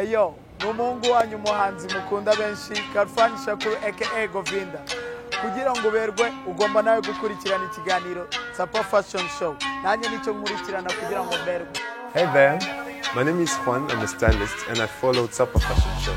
Eyo, ni umuhungu wanyu, umuhanzi mukunda benshi, Karfani Shakuru aka Govinda. Kugira ngo uberwe ugomba nawe gukurikirana ikiganiro Tsapa Fashion Show. Nanjye nicyo nkurikirana kugira ngo mberwe. Hey there, my name is Juan, I'm a stylist and I follow Tsapa Fashion Show.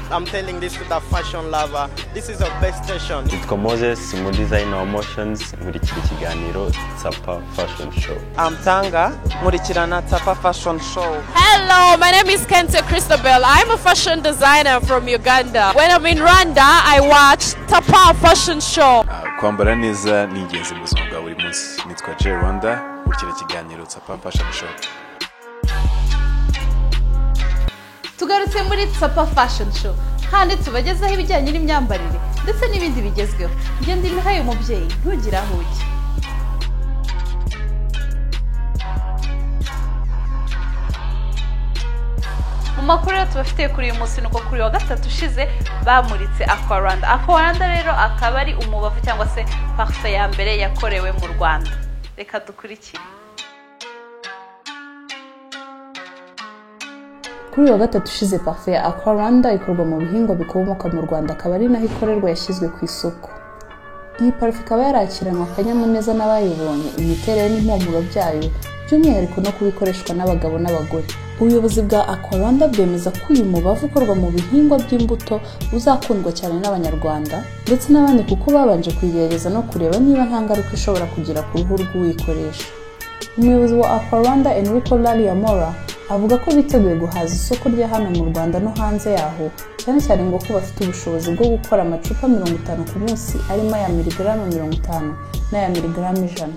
I'm telling this to the fashion lover. This is our best station. Nitwa Moses, mu designer wa Motions, nkurikira ikiganiro Tsapa Fashion Show. I'm Tanga, nkurikirana Tsapa Fashion Show. Hello, my name is Kente Christabel. I'm a fashion designer from Uganda. When I'm in Rwanda, I watch Tsapa Fashion Show. Kwambara neza ni ingenzi mu buzima bwa buri munsi. Nitwa Jay Rwanda, nkurikira ikiganiro Tsapa Fashion Show. Tugarutse muri Tsapa Fashion Show, handi tubagezaho ibijyanye n'imyambarire ndetse n'ibindi bigezweho. Ngenda imihaye umubyeyi, ntugire aho ujya. Mu makuru rero tubafitiye kuri uyu munsi, nuko kuri wa gatatu ushize bamuritse Aqua Rwanda. Aqua Rwanda rero akaba ari umubavu cyangwa se parfum ya mbere yakorewe mu Rwanda. Reka dukurikire. Kuri wa gatatu ushize, parfum ya Aqua Rwanda ikorwa mu bihingwa bikomoka mu Rwanda, akaba ari naho ikorerwa, yashyizwe ku isoko. Iyi parufe ikaba yarakiranwe akanyamuneza n'abayibonye, imiterere n'impumuro byayo, by'umwihariko no kuba ikoreshwa n'abagabo n'abagore. Ubuyobozi bwa Aqua Rwanda bwemeza ko uyu mubavu ukorwa mu bihingwa by'imbuto uzakundwa cyane n'Abanyarwanda ndetse n'abandi, kuko babanje kuyigerageza no kureba niba nta ngaruka ishobora kugira ku ruhu rw'uyikoresha. Umuyobozi wa Aqua Rwanda, Enrico Laliamora, avuga ko biteguye guhaza isoko rya hano mu Rwanda no hanze yaho, cyane cyane ngo ko bafite ubushobozi bwo gukora amacupa 50 ku munsi, arimo aya miligarama 50 n'aya miligarama 100.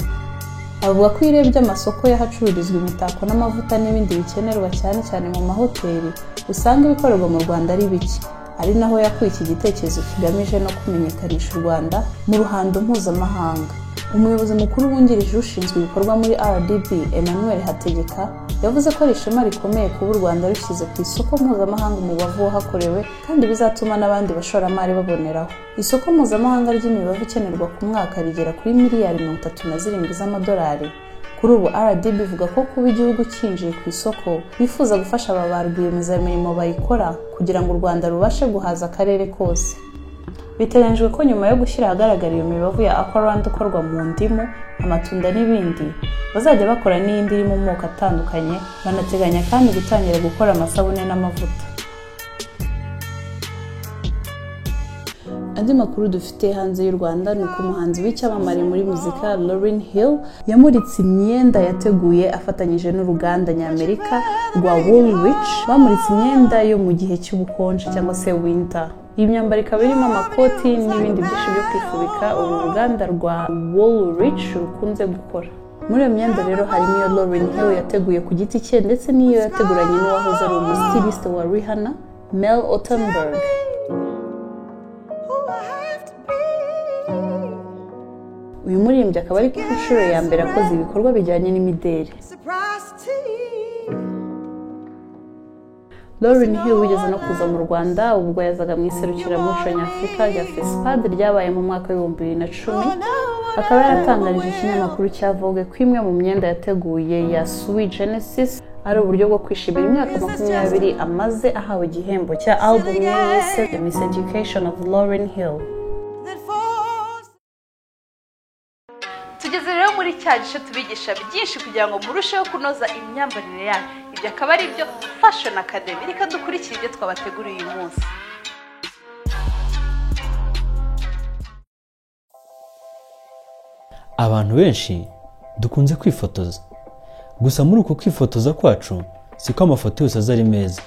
Avuga ko iyo urebye amasoko y'ahacururizwa imitako n'amavuta n'ibindi bikenerwa cyane cyane mu mahoteli, usanga ibikorerwa mu Rwanda ari bike, ari naho yakuye iki gitekerezo kigamije no kumenyekanisha u Rwanda mu ruhando mpuzamahanga. Umuyobozi mukuru wungirije ushinzwe ibikorwa muri RDB, Emmanuel Hategeka, yavuze ko ari ishema rikomeye kuba u Rwanda rushyize ku isoko mpuzamahanga umubavu wahakorewe, kandi bizatuma n'abandi bashoramari baboneraho. Isoko mpuzamahanga ry'imibavu ikenerwa ku mwaka rigera kuri miliyari 37 z'amadolari. Kuri ubu RDB ivuga ko kuba igihugu cyinjiye ku isoko, bifuza gufasha aba ba rwiyemezamirimo bayikora kugira ngo u Rwanda rubashe guhaza akarere kose. Biteganyijwe ko nyuma yo gushyira ahagaragara iyo mibavu ya Aqua Rwanda ikorwa mu ndimu, amatunda n'ibindi, bazajya bakora n'iyindi iri mu moko atandukanye. Banateganya kandi gutangira gukora amasabune n'amavuta. Andi makuru dufite hanze y'u Rwanda ni uko umuhanzi w'icyamamare muri muzika Lauryn Hill yamuritse imyenda yateguye afatanyije n'uruganda ny'Amerika rwa Woolrich. Bamuritse imyenda yo mu gihe cy'ubukonje cyangwa se winter. Iyi myambaro ikaba irimo amakoti n'ibindi byinshi byo kwifubika uru ruganda rwa Woolrich rukunze gukora. Muri iyo myenda rero harimo iyo Lauryn Hill yateguye ku giti cye, ndetse n'iyo yateguranye n'uwahoze ari umustiliste wa Rihanna, Mel Ottenberg. Uyu muririmbyi akaba ari ku nshuro ya mbere akoze ibikorwa bijyanye n'imideli. Lauryn Hill wigeze no kuza mu Rwanda ubwo yazaga mu iserukiramuco nyafurika rya FESPAD ryabaye mu mwaka w'2010, akaba yaratangarije ikinyamakuru cya Vogue ko imwe mu myenda yateguye ya Sui Genesis ari uburyo bwo kwishimira imyaka 20 amaze ahawe igihembo cya album ye yise The Miseducation of Lauryn Hill. Tugeze rero muri cya gice tubigisha byinshi kugira ngo murusheho kunoza imyambarire yanyu. Ibyo akaba ari byo Fashion Academy. Reka dukurikire ibyo twabateguriye uyu munsi. Abantu benshi dukunze kwifotoza, gusa muri uko kwifotoza kwacu siko amafoto yose aza ari meza.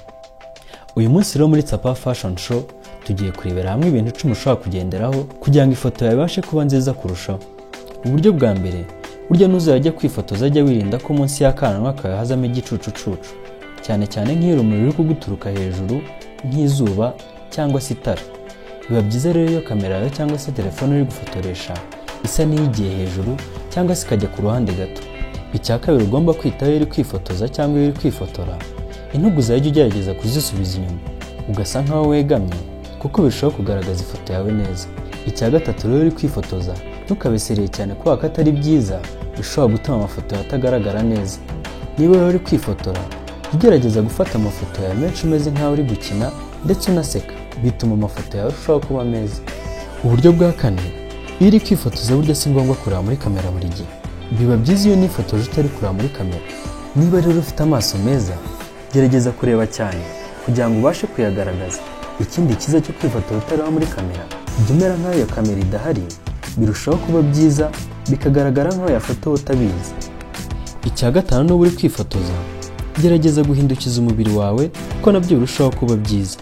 Uyu munsi rero muri Tsapa Fashion Show tugiye kurebera hamwe ibintu 10 ushobora kugenderaho kugira ngo ifoto yawe ibashe kuba nziza kurushaho. Uburyo bwa mbere, burya ntuzajya kwifotoza ajya wirinda ko munsi y'akananwa kawe hazamo igicucucucu, cyane cyane nk'iyo urumuri ruri kuguturuka hejuru nk'izuba cyangwa se itara. Biba byiza rero iyo kamera yawe cyangwa se telefone uri gufotoresha isa n'iyigiye hejuru cyangwa se ikajya ku ruhande gato. Icya kabiri ugomba kwitaho iyo uri kwifotoza cyangwa iyo uri kwifotora, intugu zawe jya ugerageza kuzisubiza inyuma ugasa nkaho wegamye, kuko birushaho kugaragaza ifoto yawe neza. Icya gatatu rero, uri kwifotoza ntukabesereye cyane kubera ko atari byiza, bishobora gutuma amafoto yawe atagaragara neza. Niba rero uri kwifotora, Jya ugerageza gufata amafoto yawe menshi umeze nk'aho uri gukina ndetse unaseka, bituma amafoto yawe arushaho kuba meza. Uburyo bwa kane, iyo uri kwifotoza burya si ngombwa kureba muri kamera buri gihe. Biba byiza iyo unifotoje utari kureba muri kamera. Niba rero ufite amaso meza, gerageza kureba cyane kugira ngo ubashe kuyagaragaza. Ikindi cyiza cyo kwifotora utareba muri kamera, jya umera nk'aho iyo kamera idahari, birushaho kuba byiza bikagaragara nk'aho yafotowe utabizi. Icya gatanu, nuba uri kwifotoza, gerageza guhindukiza umubiri wawe kuko nabyo birushaho kuba byiza.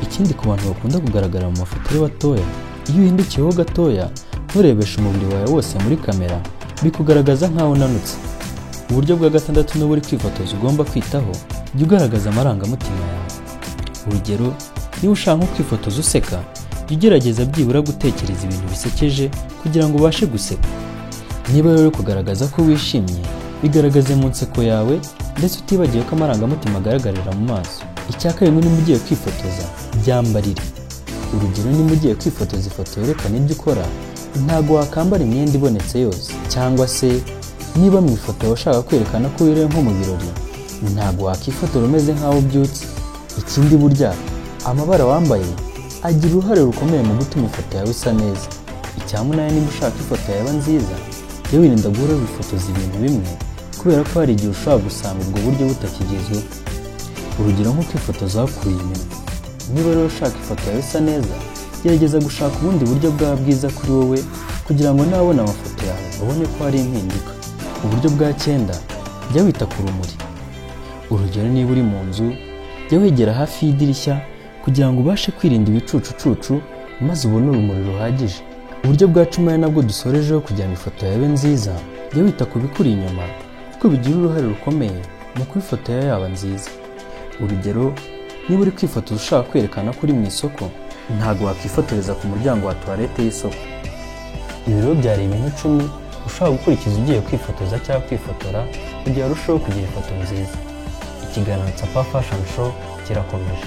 Ikindi, ku bantu bakunda kugaragara mu mafoto ari batoya, iyo uhindukiyeho gatoya nturebeshe umubiri wawe wose muri kamera, bikugaragaza nk'aho unanutse. Uburyo bwa gatandatu, nuba uri kwifotoza ugomba kwitaho, jya ugaragaza amarangamutima yawe. Urugero, niba ushaka nko kwifotoza useka, jya ugerageza byibura gutekereza ibintu bisekeje kugira ngo ubashe guseka. Niba rero uri kugaragaza ko wishimye, bigaragaze mu nseko yawe, ndetse utibagiwe ko amarangamutima agaragarira mu maso. Icya karindwi, niba ugiye kwifotoza, byambarire. Urugero, niba ugiye kwifotoza ifoto yerekana ibyo ukora, ntabwo wakambara imyenda ibonetse yose. Cyangwa se niba mu ifoto yawe ushaka kwerekana ko wiriwe nko mu birori, ntabwo wakifotora umeze nk'aho ubyutse. Ikindi, burya amabara wambaye agira uruhare rukomeye mu gutuma ifoto yawe isa neza. Icya munani, niba ushaka ifoto yawe nziza, jya wirinda guhora wifotoza ibintu bimwe, kubera ko hari igihe ushobora gusanga ubwo buryo butakigezweho. Urugero, nko kwifotoza wakuye iminwa. Niba rero ushaka ifoto yawe isa neza, gerageza gushaka ubundi buryo bwaba bwiza kuri wowe kugira ngo nabona amafoto yawe babone ko hari impinduka. Uburyo bwa cyenda, jya wita ku rumuri. Urugero, niba uri mu nzu, jya wegera hafi y'idirishya kugira ngo ubashe kwirinda ibicucucucu maze ubone urumuri ruhagije. Uburyo bwa 10, ari nabwo dusorejeho, kugira ngo ifoto yawe nziza, jya wita ku bikuri inyuma kuko bigira uruhare rukomeye mu kuba ifoto yawe yaba nziza. Urugero, niba uri kwifotoza ushaka kwerekana ko uri mu isoko, ntabwo wakwifotoreza ku muryango wa toilette y'isoko. Ibi rero byari ibintu 10 ushobora gukurikiza ugiye kwifotoza cyangwa kwifotora kugira urusheho kugira ifoto nziza. Ikiganiro Tsapa Fashion Show kirakomeje.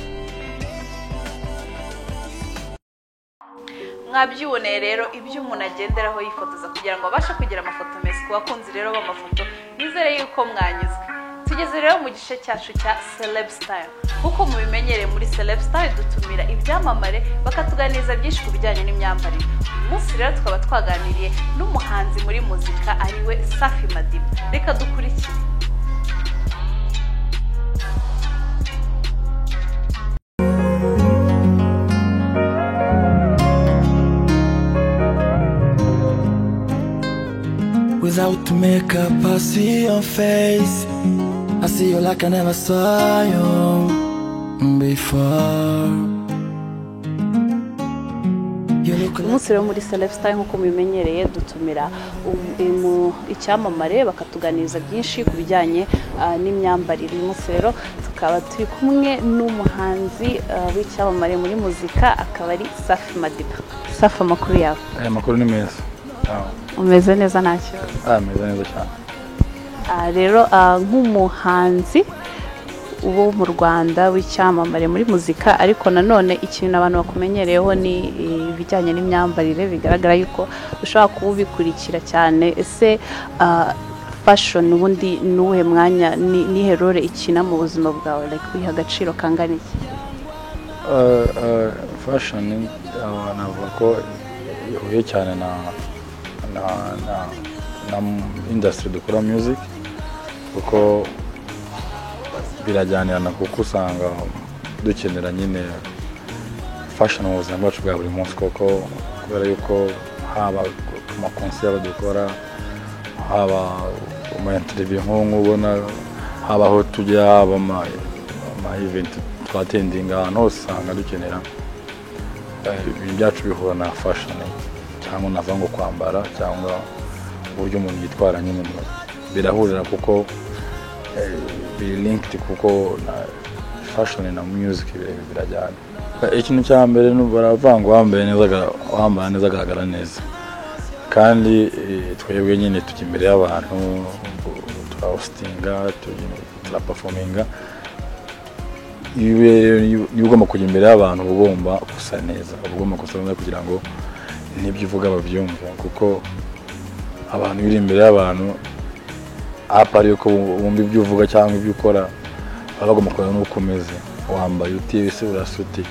Mwabyiboneye rero ibyo umuntu agenderaho yifotoza kugira ngo abashe kugira amafoto meza. Ku bakunzi rero b'amafoto, nizere yuko mwanyuzwe. Tugeze rero mu gice cyacu cya Celeb Style. Nk'uko mubimenyereye, muri Celeb Style dutumira ibyamamare bakatuganiriza byinshi ku bijyanye n'imyambarire. Uyu munsi rero tukaba twaganiriye n'umuhanzi muri muzika, ariwe Safi Madiba. Reka dukurikire. Without makeup, I see your face. I see you like I never saw you before. You look Uyu munsi rero muri Celeb Style, nk'uko mubimenyereye, dutumira icyamamare bakatuganiriza byinshi ku bijyanye n'imyambarire. Uyu munsi rero tukaba turi kumwe n'umuhanzi w'icyamamare muri muzika, akaba ari Safi Madiba. Safi, amakuru yawe? Aya makuru ni meza. Umeze neza, nta kibazo? Meze neza cyane. Rero nk'umuhanzi wo mu Rwanda w'icyamamare muri muzika, ariko nanone ikintu abantu bakumenyereyeho ni ibijyanye n'imyambarire, bigaragara yuko ushobora kuba ubikurikira cyane. Ese fashion ubundi ni uwuhe mwanya, nihe role ikina mu buzima bwawe? Like, uyiha agaciro kangana iki? Fashion navuga ko ihuye cyane na industry dukora, music, kuko birajyanirana, kuko usanga dukenera nyine fashion mu buzima bwacu bwa buri munsi, kuko kubera yuko haba ku ma concert dukora, haba mu interview nk'ubu ngubu ubona, haba aho tujya, haba ama event twattendinga, ahantu hose usanga dukenera ibintu byacu bihura na fashion, cyangwa navuga ngo kwambara cyangwa uburyo umuntu yitwara nyine birahurira, kuko biri linked, kuko na fashion na music birajyana. Ikintu cya mbere ni baravuga ngo wambaye neza agaragara neza, kandi twebwe nyine tujya imbere y'abantu, turahostinga, turaperforminga. Iyo ugomba kujya imbere y'abantu, uba ugomba gusa neza, uba ugomba gusa neza kugira ngo n'ibyo uvuga babyumve, kuko abantu biri imbere y'abantu Apa yuko wumva ibyo uvuga cyangwa ibyo ukora, baba bagomba kureba n'uko umeze, wambaye ute ese, urasa ute,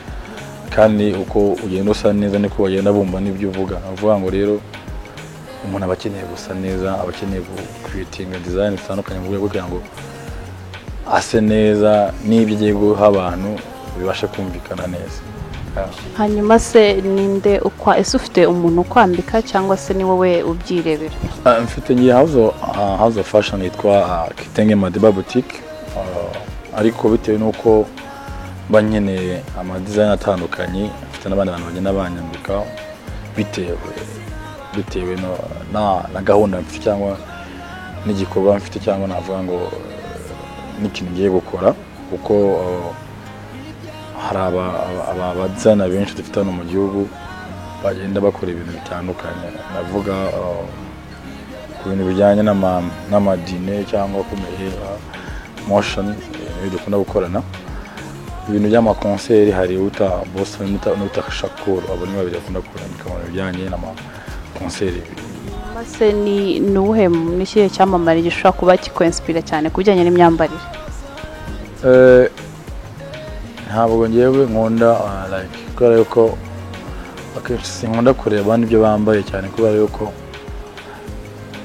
kandi uko ugenda usa neza niko bagenda bumva n'ibyo uvuga. Ni ukuvuga ngo rero umuntu aba akeneye gusa neza, aba akeneye creating design zitandukanye mu rwego rwo kugira ngo ase neza, n'ibyo agiye guha abantu bibashe kumvikana neza. Hanyuma se ninde ukwa, ese ufite umuntu ukwambika cyangwa se ni wowe ubyirebera? Mfite ngiye house of fashion yitwa Kitenge Madiba Boutique, ariko bitewe n'uko mba nkeneye ama design atandukanye, mfite n'abandi bantu bagenda banyambika bitewe na gahunda mfite cyangwa n'igikorwa mfite, cyangwa navuga ngo n'ikintu ngiye gukora, kuko hari aba designer benshi dufite hano mu gihugu bagenda bakora ibintu bitandukanye. Navuga ku bintu bijyanye n'amadine cyangwa akomeye, motion, ibintu dukunda gukorana, ibintu by'amakonseri, hari uta Boston n'uta Shakur, abo ni babiri bakunda gukorana mu bintu bijyanye n'amakonseri. Se ni uwuhe, ni ikihe cyamamare gishobora kuba kikwinspira cyane ku bijyanye n'imyambarire? Ntabwo ngewe nkunda like, kubera yuko akenshi sinkunda kureba n'ibyo bambaye cyane, kubera yuko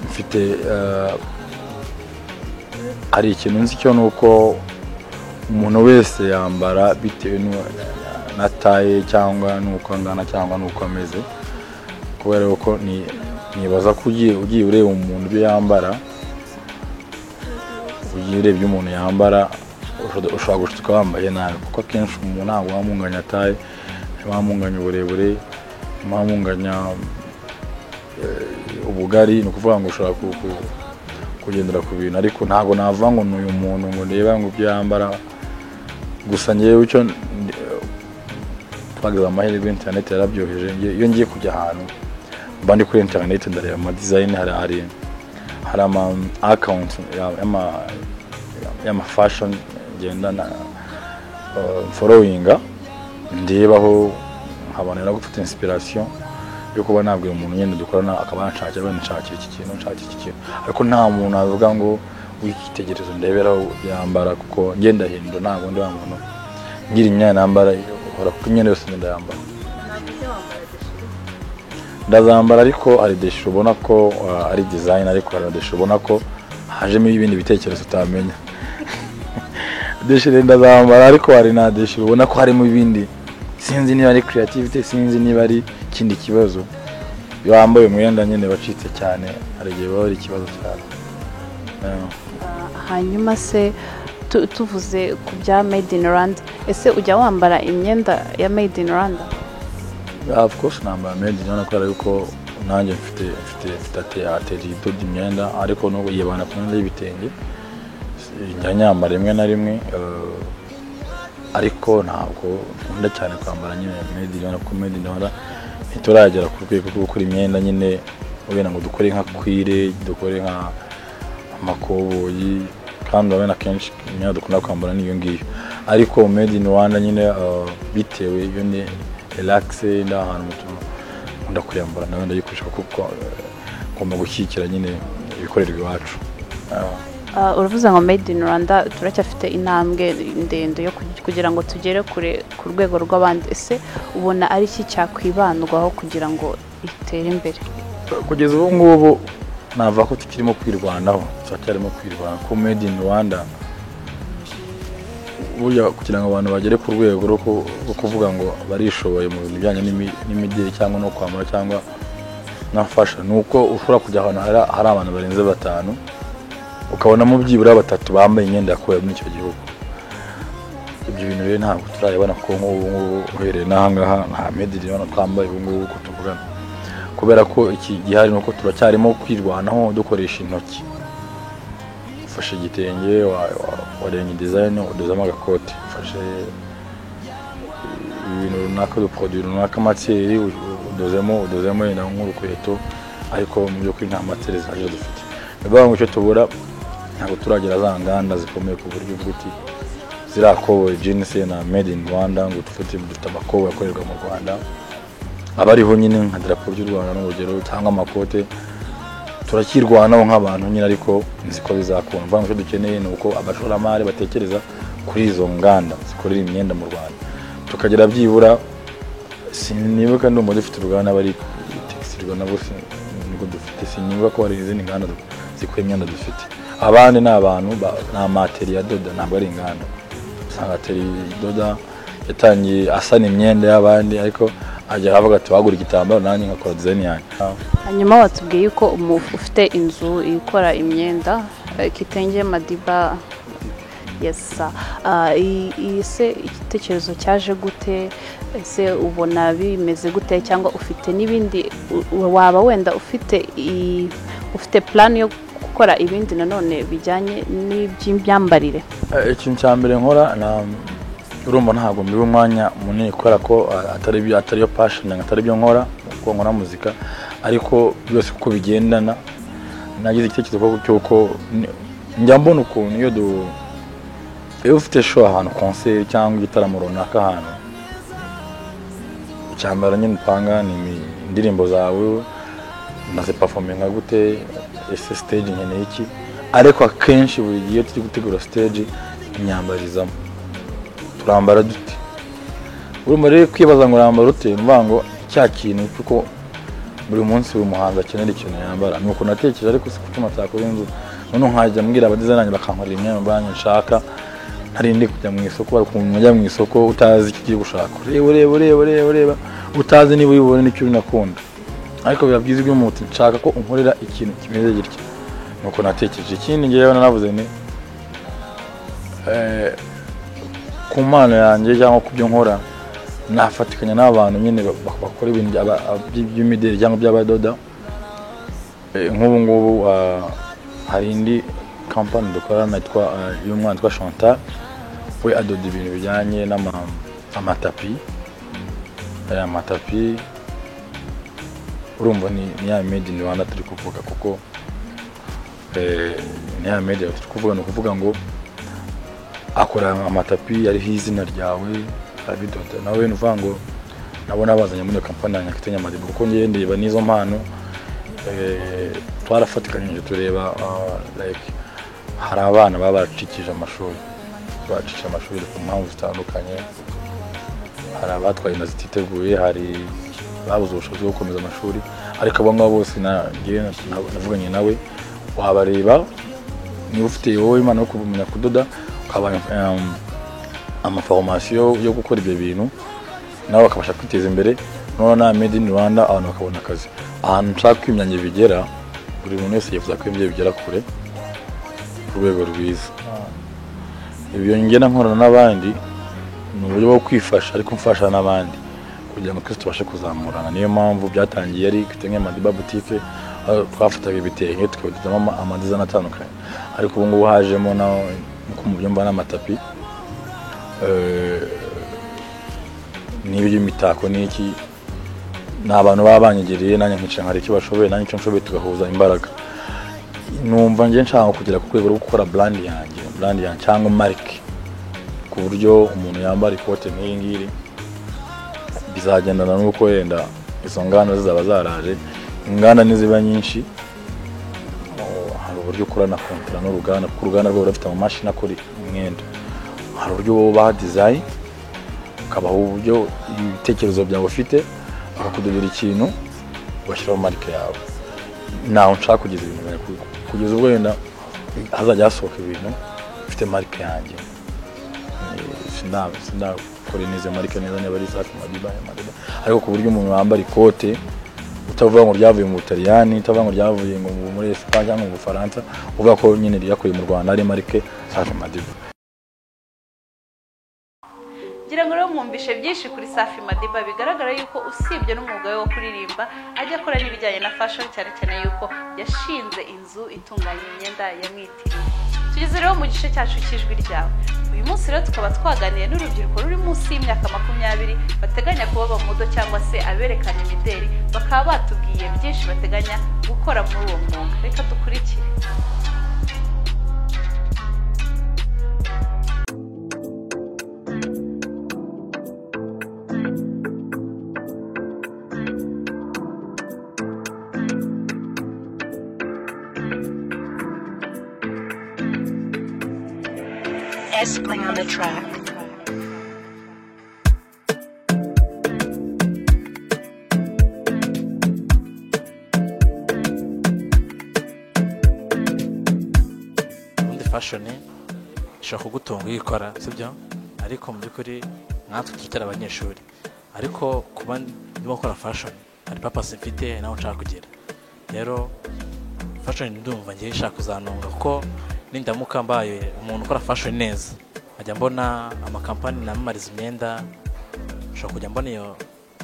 mfite hari ikintu nzi cyo, ni uko umuntu wese yambara bitewe na taille cyangwa n'uko angana cyangwa n'uko ameze, kubera yuko nibaza ko ugiye ureba umuntu ibyo yambara, ugiye ureba ibyo umuntu yambara, ushobora gushuka wambaye nabi, kuko akenshi umuntu ntabwo wamunganya taille, ntiwamunganya uburebure, ntiwamunganya ubugari. Ni ukuvuga ngo ushobora kugendera ku bintu, ariko ntabwo navuga ngo ni uyu muntu ngo ndeba ngo ibyo yambara gusa. Ngewe icyo twagize amahirwe, interineti yarabyoheje. Iyo ngiye kujya ahantu mba ndi kuri interineti, ndareba ama design, hari ama account y'ama fashion ngenda na followinga, ndebaho nkabona no gufata inspiration yo kuba nabwira umuntu nyine dukorana, akaba yanshakira, wenda nshakira iki kintu, nshakira iki kintu. Ariko nta muntu avuga ngo w'icyitegererezo ndeberaho yambara, kuko ngenda hindura, ntabwo ndi wa muntu ngira imyenda nambara uhora, kuko imyenda yose ndayambara, ndazambara. Ariko hari déchiré ubona ko ari design, ariko hari na déchiré ubona ko hajemo ibindi bitekerezo utamenya. Déchiré ndazambara, ariko hari na déchiré ubona ko harimo ibindi, sinzi niba ari creativity, sinzi niba ari ikindi kibazo. Iyo wambaye umwenda nyine wacitse cyane, hari igihe biba ari ikibazo cyane. Yeah. Hanyuma se tuvuze ku bya made in Rwanda, ese ujya wambara imyenda ya made in Rwanda? Yeah, of course nambara made in Rwanda, kubera yuko nanjye mfite atelier idoda imyenda, ariko n'ubu yibanda ku myenda y'ibitenge. Njya nyambara rimwe na rimwe, ariko ntabwo nkunda cyane kwambara nyine made in Rwanda, kuko made in Rwanda ntituragera ku rwego rwo gukora imyenda nyine wenda ngo dukore nka cuir, dukore nka amakoboyi, kandi urabona akenshi imyenda dukunda kwambara niyo ngiyo. Ariko made in Rwanda nyine, bitewe iyo ni relax, ndi ahantu mu tuntu, nkunda kuyambara nawe ndayikoresha, kuko ngomba gushyigikira nyine ibikorerwa iwacu. Uravuze ngo made in Rwanda turacyafite intambwe ndende yo kugira ngo tugere kure ku rwego rw'abandi. Ese ubona ari iki cyakwibandwaho kugira ngo itere imbere? Kugeza ubu ngubu navuga ko tukirimo kwirwanaho, turacyarimo kwirwanaho, ko made in Rwanda burya kugira ngo abantu bagere ku rwego rwo kuvuga ngo barishoboye mu bintu bijyanye n'imideli cyangwa no kwambara cyangwa na fashion, ni uko ushobora kujya ahantu hari abantu barenze batanu, ukabonamo byibura batatu bambaye imyenda yakorewe muri icyo gihugu. Ibyo bintu rero ntabwo turayibona, kuko nk'ubu ngubu uhereye n'aha ngaha nta made in Rwanda twambaye ubu ngubu uko tuvugana, kubera ko iki gihari ni uko turacyarimo kwirwanaho dukoresha intoki. Ufashe igitenge, warenga design, udozamo agakote, ufashe ibintu runaka, uduproduit runaka, matière, udozemo wenda nk'urukweto, ariko mu by'ukuri nta matière zihagije dufite. Ni ukuvuga ngo icyo tubura, ntabwo turagera za nganda zikomeye ku buryo uvuga uti ziriya koboyi jeans na made in Rwanda, ngo dufite amakoboyi akorerwa mu Rwanda, aba ariho nyine nka darapo ry'u Rwanda n'urugero, cyangwa amakote. Turakirwanaho nk'abantu nyine, ariko nzi ko bizakunda. Mvuga ngo icyo dukeneye ni uko abashoramari batekereza kuri izo nganda zikorera imyenda mu Rwanda, tukagira byibura, sinibuka, ndumva dufite uruganda bari textile nabo, nibwo dufite, sinibuka ko hari izindi nganda zikora imyenda dufite. Abandi ni abantu, ni ama atelier adoda, ntabwo ari inganda. Usanga atelier idoda yatangiye asana imyenda y'abandi, ariko ajya avuga ati wagura igitambaro nanjye nkakora design yanjye. Hanyuma watubwiye yuko ufite inzu ikora imyenda, Kitenge Madiba. Yes sir. Iyi se igitekerezo cyaje gute? Ese ubona bimeze gute, cyangwa ufite n'ibindi, waba wenda ufite plan yo gukora ibindi nanone bijyanye n'iby'imyambarire? Ikintu cya mbere nkora, urumva ntabwo mbiba umwanya munini kubera ko atari byo, atari yo passion, atari byo nkora, kuko nkora muzika, ariko byose uko bigendana. Nagize igitekerezo cy'uko njya mbona ukuntu iyo ufite show ahantu, concert cyangwa igitaramo runaka ahantu, icyambere nyine upanga ni indirimbo zawe, umaze performinga gute, ese stage nkeneye iki. Ariko akenshi buri gihe iyo turi gutegura stage, imyambaro izamo, turambara dute? Urumva rero kwibaza ngo urambara ute, ni ukuvuga ngo cya kintu cy'uko buri munsi buri muhanzi akenera ikintu yambara. Ni uko natekereje, ariko si kuki atakora inzu? Noneho nkajya mbwira aba designer banjye bakankorera imyenda banjye nshaka, ntarindi kujya mu isoko. Bari ukuntu ujya mu isoko utazi icyo ugiye gushaka, ureba, ureba, ureba, ureba, ureba, utazi niba uyibone n'icyo unakunda. Ariko biba byiza iyo umuntu nshaka ko unkorera ikintu kimeze gutya. Nuko natekereje. Ikindi ngewe nanavuze ni ku mpano yanjye cyangwa ku byo nkora, nafatikanya n'abantu nyine bakora ibintu by'imideli cyangwa by'abadoda. Nk'ubu ngubu hari indi kampani dukorana yitwa y'umwana witwa Chantal, we adoda ibintu bijyanye n'amatapi. Aya matapi urumva ni ya made in Rwanda turi kuvuga, kuko ni ya made turi kuvuga. Ni ukuvuga ngo akora amatapi ariho izina ryawe, abidoda nawe. Ni ukuvuga ngo nabo nabazanye muri iyo kampani yanjye Kitenge Madiba, kuko ngewe ndeba n'izo mpano. Twarafatikanyije tureba, like hari abana baba baracikije amashuri, bacikije amashuri ku mpamvu zitandukanye. Hari abatwaye inda zititeguye, hari babuze ubushobozi bwo gukomeza amashuri. Ariko abo ngabo bose ngewe navuganye nawe, wabareba niba ufite wowe impano yo kumenya kudoda, ukaba ama formation yo gukora ibyo bintu, nabo bakabasha kwiteza imbere. Noneho na made in Rwanda, abantu bakabona akazi. Ahantu nshaka ko imyange bigera, buri muntu wese yifuza ko ibyo bigera kure, ku rwego rwiza. Ibyo ngenda nkorana n'abandi ni uburyo bwo kwifasha, ariko mfasha n'abandi kugira ngo twese tubashe kuzamurana. Niyo mpamvu byatangiye ari Kitenge Madiba Boutique, aho twafataga ibitenge tukabidodamo ama design atandukanye. Ariko ubu ngubu hajemo na nkuko mubyumva n'amatapi, n'iby'imitako n'iki. Ni abantu baba banyegereye, nanjye nkicara nkareba icyo bashoboye, nanjye icyo nshoboye, tugahuza imbaraga. Numva njye nshaka kugera ku rwego rwo gukora brand yanjye cyangwa marque, ku buryo umuntu yambara ikote nk'iyi ngiri. Bizagendana n'uko wenda izo nganda zizaba zaraje. Inganda niziba nyinshi, oh, hari uburyo ukorana contrat n'uruganda, kuko uruganda rwo rufite amamashini akora imyenda. Hari uburyo wowe ubaha design, ukabaha uburyo ibitekerezo byawe ufite, bakakudodera ikintu ugashyiraho marque yawe. Naho nshaka kugeza ibintu byanjye, kugeza ubwo wenda hazajya hasohoka ibintu bifite marque yanjye. Sinakora neza iyo marque neza niba ari Safi Madiba ya Madiba, ariko ku buryo umuntu wambara ikote utavuga ngo ryavuye mu Butaliyani, utavuga ngo ryavuye ngo muri Espagne cyangwa mu Bufaransa, uvuga ko nyine ryakuye mu Rwanda, ari marque Safi Madiba. Ngira ngo rero mwumvishe byinshi kuri Safi Madiba. Bigaragara yuko usibye n'umwuga we wo kuririmba, ajya akora n'ibijyanye na fashion, cyane cyane yuko yashinze inzu itunganya imyenda yamwitiriwe. Tugeze rero mu gice cyacu cy'ijwi ryawe. Uyu munsi rero tukaba twaganiye n'urubyiruko ruri munsi y'imyaka 20 bateganya kuba aba model cyangwa se aberekana imideri, bakaba batubwiye byinshi bateganya gukora muri uwo mwuga. Reka dukurikire. S-Bling on the track. Ubundi fashion ishobora kugutunga iyo uyikora, sibyo? Ariko mu by'ukuri nkatwe turacyari abanyeshuri, ariko kuba ndimo gukora fashion hari purpose mfite naho nshaka kugera. Rero fashion ndumva ngiye nshaka kuzanunga, kuko nindamuka mbaye umuntu ukora fashion neza, nkajya mbona amakampani namamariza imyenda, nshobora kujya mbona iyo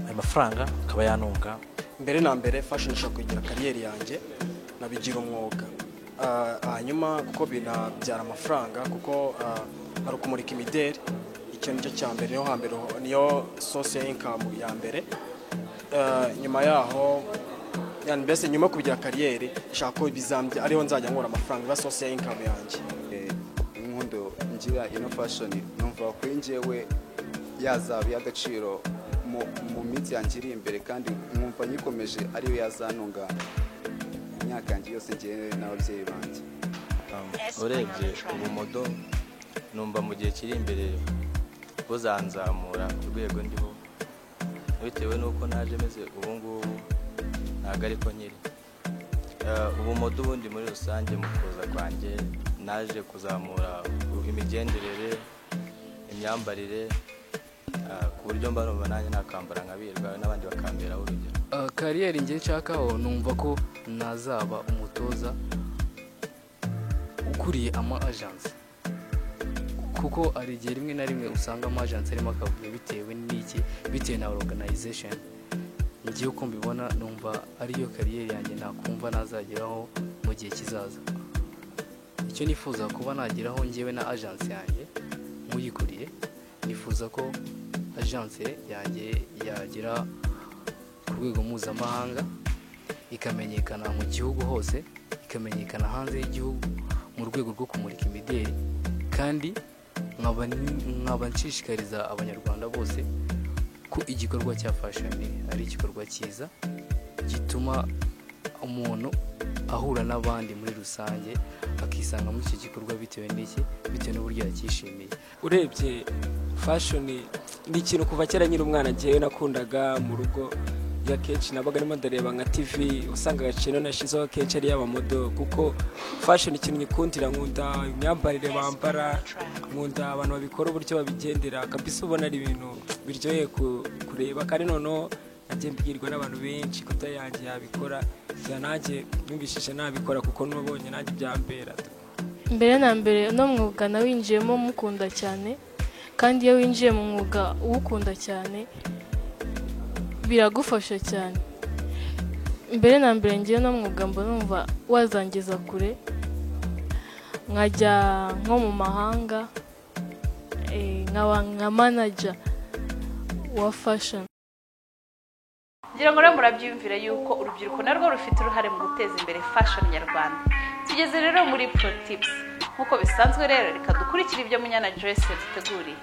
ayo mafaranga akaba yanunga. Mbere na mbere fashion ishobora kugira kariyeri yanjye nabigira umwuga. Hanyuma kuko binabyara amafaranga, kuko hari ukumurika imideri, icyo nicyo cya mbere, niyo hambere, niyo source ya income ya mbere. Nyuma yaho, yani mbese nyuma yo kubigira kariyeri, nshaka ko bizambye ariho nzajya nkura amafaranga, iba source ya income yanjye. Inkundo ngira ino fashion, numva kuri njyewe yazaba iy'agaciro mu minsi yanjye iri imbere, kandi nkumva nyikomeje ariyo yazantunga imyaka yanjye yose njyewe n'ababyeyi banjye. Urebye ubumodo, numva mu gihe kiri imbere buzanzamura ku rwego ndiho, bitewe n'uko naje meze ubu ngubu ntabwo ariko nkiri. Ubumodo ubundi muri rusange mu kuza kwanjye naje kuzamura imigenderere, imyambarire, ku buryo mba numva nanjye nakambara nkabirwa n'abandi bakamberaho urugero. Kariyeri njye nshakaho, numva ko nazaba umutoza ukuriye ama agence, kuko hari igihe rimwe na rimwe usanga ama agence arimo akavuyo bitewe n'iki, bitewe na organization. Ngiye uko mbibona, numva ariyo kariyeri yanjye nakumva nazageraho mu gihe kizaza. Icyo nifuza kuba nageraho njyewe na agence yanjye muyikuriye, nifuza ko agence yanjye yagera ku rwego mpuzamahanga, ikamenyekana mu gihugu hose, ikamenyekana hanze y'igihugu mu rwego rwo kumurika imideli, kandi nkaba nshishikariza abanyarwanda bose ko igikorwa cya fashion ari igikorwa cyiza gituma umuntu ahura n'abandi muri rusange, akisanga muri icyo gikorwa bitewe n'iki, bitewe n'uburyo yakishimiye. Urebye fashion ni ikintu kuva kera nyiri umwana njyewe nakundaga mu rugo, ya kenshi nabaga ndimo ndareba nka TV, usanga agaciro nashizeho kenshi ari y'abamodo, kuko fashion ikintu nyikundira, nkunda imyambarire bambara, nkunda abantu babikora uburyo babigendera kabisa, ubona ari ibintu biryoheye kureba. Kandi noneho nagiye mbwirwa n'abantu benshi ko yanjye yabikora, nanjye numvishije nabikora kuko nubonye nanjye byambera. Mbere na mbere no mwuga nawinjiyemo mukunda cyane, kandi iyo winjiye mu mwuga uwukunda cyane biragufasha cyane. Mbere na mbere ngiye no mwuga mba numva wazangiza kure, nkajya nko mu mahanga, nkaba nka manager wa fashion. Ngira ngo rero murabyiyumvira yuko urubyiruko narwo rufite uruhare mu guteza imbere fashion nyarwanda. Tugeze rero muri Pro Tips. Nk'uko bisanzwe rero reka dukurikire ibyo Munyana Joyce yaduteguriye.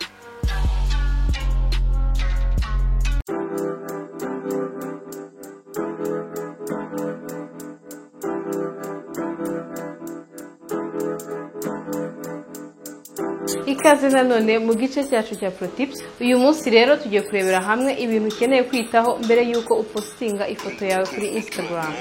Ikaze nanone mu gice cyacu cya Pro Tips. Uyu munsi rero tugiye kurebera hamwe ibintu ukeneye kwitaho mbere yuko upostinga ifoto yawe kuri Instagram.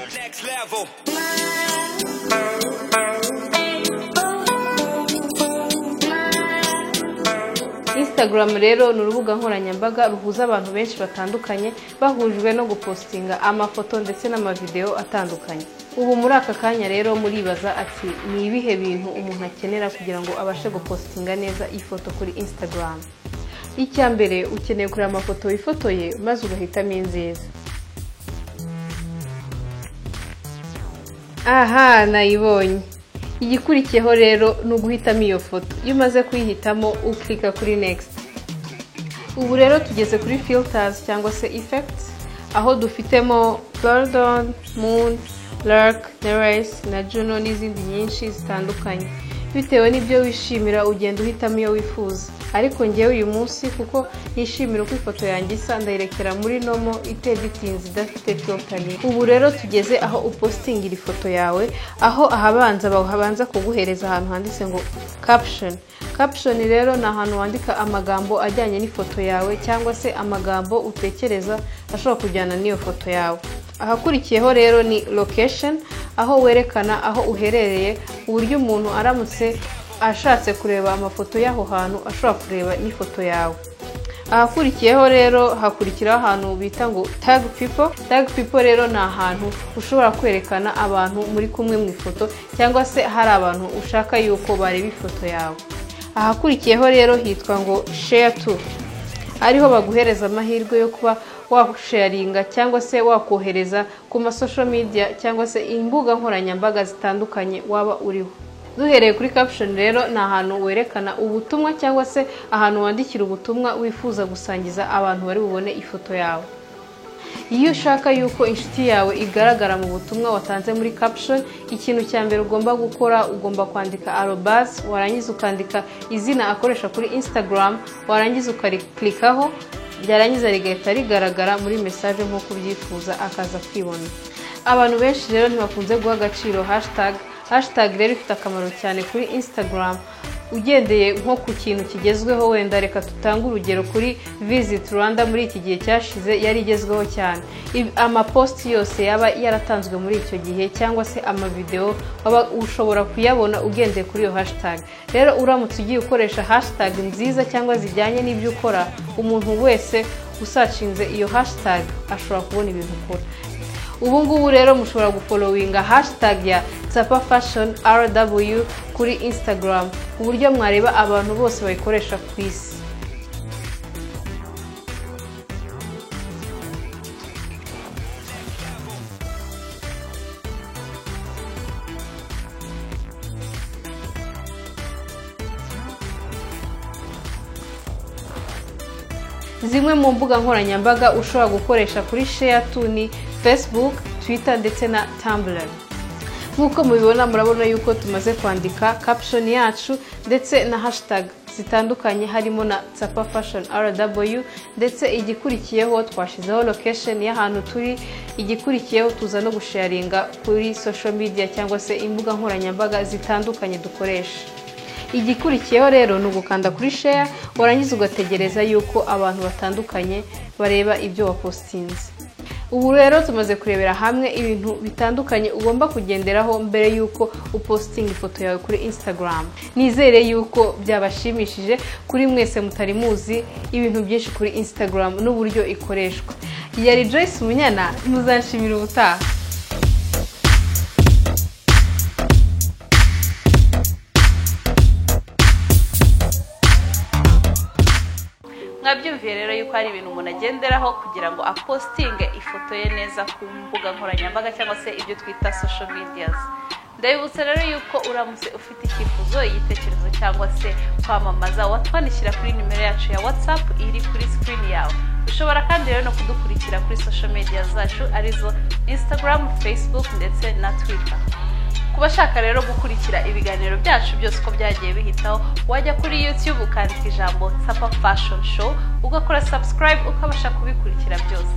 Instagram rero ni urubuga nkoranyambaga ruhuza abantu benshi batandukanye bahujwe no gupostinga amafoto ndetse n'amavideo atandukanye. Ubu muri aka kanya rero muribaza ati ni ibihe bintu umuntu akenera kugira ngo abashe gupostinga neza ifoto kuri Instagram. Icya mbere, ukeneye kureba amafoto wifotoye maze ugahitamo inziza. Aha nayibonye. Igikurikiyeho rero ni uguhitamo iyo foto. Iyo umaze kuyihitamo uklika kuri next. Ubu rero tugeze kuri filters cyangwa se effects, aho dufitemo Gordon, Moon, Lark, Nereus na Juno n'izindi nyinshi zitandukanye. Bitewe n'ibyo wishimira ugenda uhitamo iyo wifuza. Ariko ngewe uyu munsi kuko nishimira uko ifoto yanjye isa, ndayirekera muri normal iteditinze, idafite filter. Ubu rero tugeze aho upostingira ifoto yawe, aho ahabanza babanza kuguhereza ahantu handitse ngo caption. Caption rero ni ahantu wandika amagambo ajyanye n'ifoto yawe cyangwa se amagambo utekereza ashobora kujyana n'iyo foto yawe. Ahakurikiyeho rero ni location, aho werekana aho uherereye, uburyo umuntu aramutse ashatse kureba amafoto y'aho hantu ashobora kureba n'ifoto yawe. Ahakurikiyeho rero hakurikiraho ahantu bita ngo tag people. Tag people rero ni ahantu ushobora kwerekana abantu muri kumwe mu ifoto cyangwa se hari abantu ushaka yuko bareba ifoto yawe. Ahakurikiyeho rero hitwa ngo share to, ariho baguhereza amahirwe yo kuba washaringa cyangwa se wakohereza ku ma social media cyangwa se imbuga nkoranyambaga zitandukanye waba uriho. Duhereye kuri caption rero ni ahantu werekana ubutumwa cyangwa se ahantu wandikira ubutumwa wifuza gusangiza abantu bari bubone ifoto yawe. Iyo ushaka yuko inshuti yawe igaragara mu butumwa watanze muri caption, ikintu cya mbere ugomba gukora, ugomba kwandika arobase, warangiza ukandika izina akoresha kuri Instagram, warangiza ukarikirikaho, byarangiza rigahita rigaragara muri message nk'uko ubyifuza, akaza kwibona. Abantu benshi rero ntibakunze guha agaciro hashtag. Hashtag rero ifite akamaro cyane kuri Instagram. Ugendeye nko ku kintu kigezweho, wenda reka tutange urugero kuri Visit Rwanda, muri iki gihe cyashize yari igezweho cyane. Amaposti yose yaba yaratanzwe muri icyo gihe cyangwa se amavideo waba ushobora kuyabona ugendeye kuri iyo hashtag. Rero uramutse ugiye ukoresha hashtag nziza cyangwa zijyanye n'ibyo ukora, umuntu wese usacinze iyo hashtag ashobora kubona ibintu ukora. Ubu ngubu rero mushobora gufollowinga hashtag ya Tsapa Fashion RW kuri Instagram, ku buryo mwareba abantu bose bayikoresha ku isi. Zimwe mu mbuga nkoranyambaga ushobora gukoresha kuri share to ni Facebook, Twitter ndetse na Tumblr. Nk'uko mubibona, murabona yuko tumaze kwandika caption yacu ndetse na hashtag zitandukanye harimo na Tsapa Fashion RW, ndetse igikurikiyeho twashizeho location y'ahantu turi. Igikurikiyeho tuza no gusharinga kuri social media cyangwa se imbuga nkoranyambaga zitandukanye dukoresha. Igikurikiyeho rero ni ugukanda kuri share, warangiza ugategereza yuko abantu batandukanye bareba ibyo wapostinze. Ubu rero tumaze kurebera hamwe ibintu bitandukanye ugomba kugenderaho mbere yuko upostinga ifoto yawe kuri Instagram. Nizere yuko byabashimishije kuri mwese mutari muzi ibintu byinshi kuri Instagram n'uburyo ikoreshwa. Yari Joyce Munyana, muzanshimira ubutaha. Mwabyumviye rero yuko hari ibintu umuntu agenderaho kugira ngo apostinge ifoto ye neza ku mbuga nkoranyambaga cyangwa se ibyo twita social medias. Ndabibutsa rero yuko uramutse ufite icyifuzo, igitekerezo cyangwa se kwamamaza, watwandikira kuri nimero yacu ya WhatsApp iri kuri screen yawe. Ushobora kandi rero no kudukurikira kuri social media zacu arizo Instagram, Facebook ndetse na Twitter. Ku bashaka rero gukurikira ibiganiro byacu byose uko byagiye bihitaho, wajya kuri YouTube ukandika ijambo Tsapa Fashion Show, ugakora subscribe, ukabasha kubikurikira byose.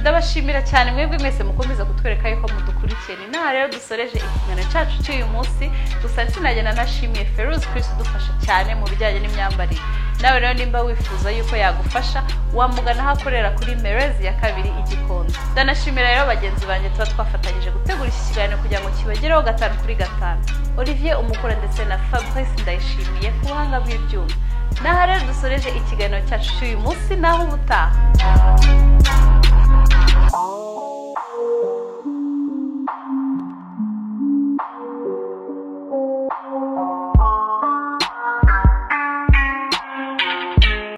Ndabashimira cyane mwebwe mwese mukomeza kutwereka yuko mudukurikiye. Ni naha rero dusoreje ikiganiro cyacu cy'uyu munsi. Gusa sinagenda nashimiye Feroz Chris udufasha cyane mu bijyanye n'imyambarire. Nawe rero nimba wifuza yuko yagufasha, wamugana aho akorera kuri Merezi ya kabiri i Gikondo. Ndanashimira rero bagenzi banjye tuba twafatanyije gutegura iki kiganiro kugira ngo kibagereho 5 kuri 5, Olivier Umukora ndetse na Fabrice Ndayishimiye ku buhanga bw'ibyuma. Naha rero dusoreje ikiganiro cyacu cy'uyu munsi, naho ubutaha.